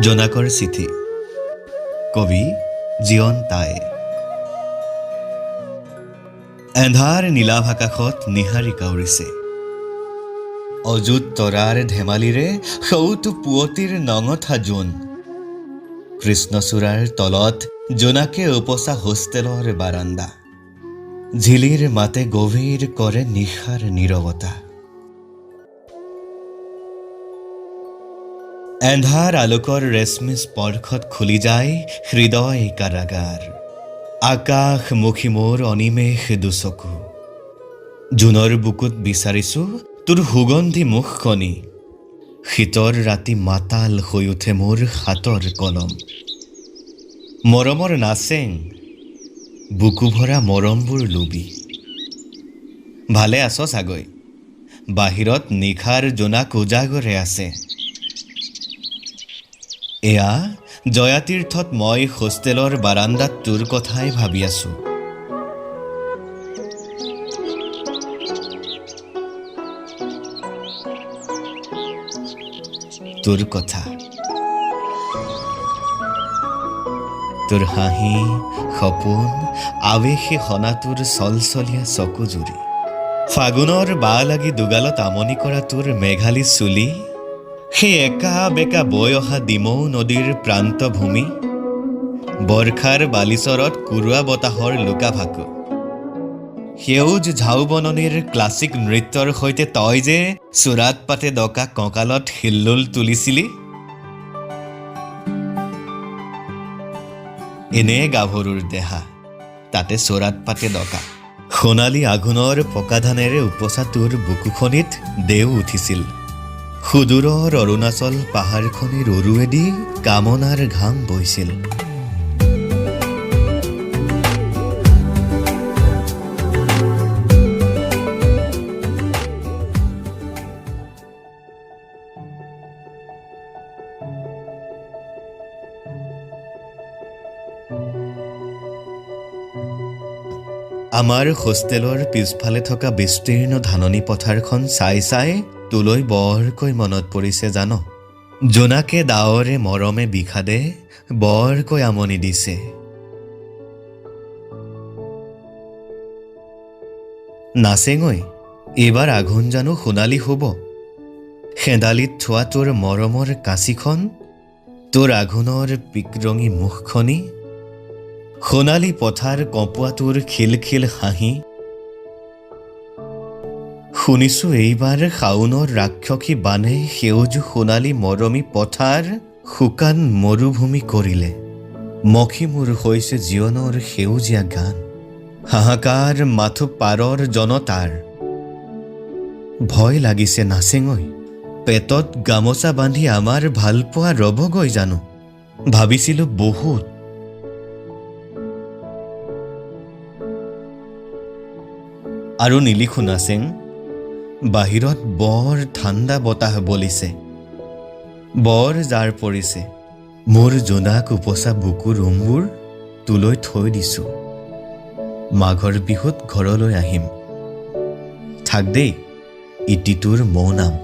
জোনাকৰ চিঠি, কবি জীয়ন তাই। এন্ধাৰ নীলাভ আকাশত নিহাৰিকা উৰিছে। অযুত তৰাৰ ধেমালিৰে সৌটো পুৱতিৰ নঙঠা জোন। কৃষ্ণচূড়াৰ তলত জোনাকে উপচা হোষ্টেলৰ বাৰান্দা। ঝিলিৰ মাতে গভীৰ কৰে নিশাৰ নীৰৱতা। এন্ধাৰ আলোকৰ ৰেশমী স্পৰ্শত খুলি যায় হৃদয় কাৰাগাৰ। আকাশমুখী মোৰ অনিমেষ দুচকু। জোনৰ বুকুত বিচাৰিছো তোৰ সুগন্ধি মুখখনি। শীতৰ ৰাতি মাতাল হৈ উঠে মোৰ হাতৰ কলম। মৰমৰ নাচেং, বুকু ভৰা মৰমবোৰ লুবি। ভালে আছ চাগৈ? বাহিৰত নিশাৰ জোনাক উজাগৰে আছে। এয়া জয়াতীৰ্থত মই হোষ্টেলৰ বাৰান্দাত তোৰ কথাই ভাবি আছো। তোৰ কথা, তোৰ হাঁহি, সপোন, আৱেশে সনা তোৰ চলচলীয়া চকুজুৰি, ফাগুনৰ বা লাগি দুগালত আমনি কৰা তোৰ মেঘালী চুলি, সেই একা বেকা বৈ অহা ডিমৌ নদীৰ প্ৰান্তভূমি, বৰ্ষাৰ বালিচৰত কুৰুৱা বতাহৰ লুকাভাকু, সেউজ ঝাও বননিৰ ক্লাছিক নৃত্যৰ সৈতে তই যে চোৰাত পাতে ডকা কঁকালত হিল্লোল তুলিছিলি। এনে গাভৰুৰ দেহা, তাতে চোৰাত পাতে ডকা। সোণালী আঘোণৰ পকা ধানেৰে উপচা তোৰ বুকুখনিত দেও উঠিছিল। সুদূৰৰ অৰুণাচল পাহাৰখনিৰ উৰুৱেদি কামনাৰ ঘাম বৈছিল। আমাৰ হোষ্টেলৰ পিছফালে থকা বিস্তীৰ্ণ ধাননি পথাৰখন চাই চাই তোলৈ বৰকৈ মনত পৰিছে জান। জোনাকে ডাৱৰে মৰমে বিষাদে বৰকৈ আমনি দিছে। নাচেঙৈ, এইবাৰ আঘোণ জানো সোণালী হ'ব? সেন্দালিত থোৱা তোৰ মৰমৰ কাঁচিখন, তোৰ আঘোণৰ পিকৰঙী মুখখনি, সোণালী পথাৰ কঁপোৱা তোৰ খিলখিল হাঁহি। শুনিছো এইবাৰ শাওনৰ ৰাক্ষসী বানে সেউজ সোণালী মৰমী পথাৰ শুকান মৰুভূমি কৰিলে। মখি মোৰ হৈছে জীৱনৰ সেউজীয়া গান, হাহাকাৰ মাথো পাৰৰ জনতাৰ। ভয় লাগিছে নাচেঙৈ, পেটত গামোচা বান্ধি আমাৰ ভালপোৱা ৰ'বগৈ জানো? ভাবিছিলো বহুত, আৰু নিলিখো নাচেং। বাহিৰত বৰ ঠাণ্ডা বতাহ বলিছে, বৰ জাৰ পৰিছে। মোৰ জোনাক উপচা বুকুৰ উমবোৰ তোলৈ থৈ দিছো। মাঘৰ বিহুত ঘৰলৈ আহিম। থাক দেই, ইটি তোৰ মৌ নাম।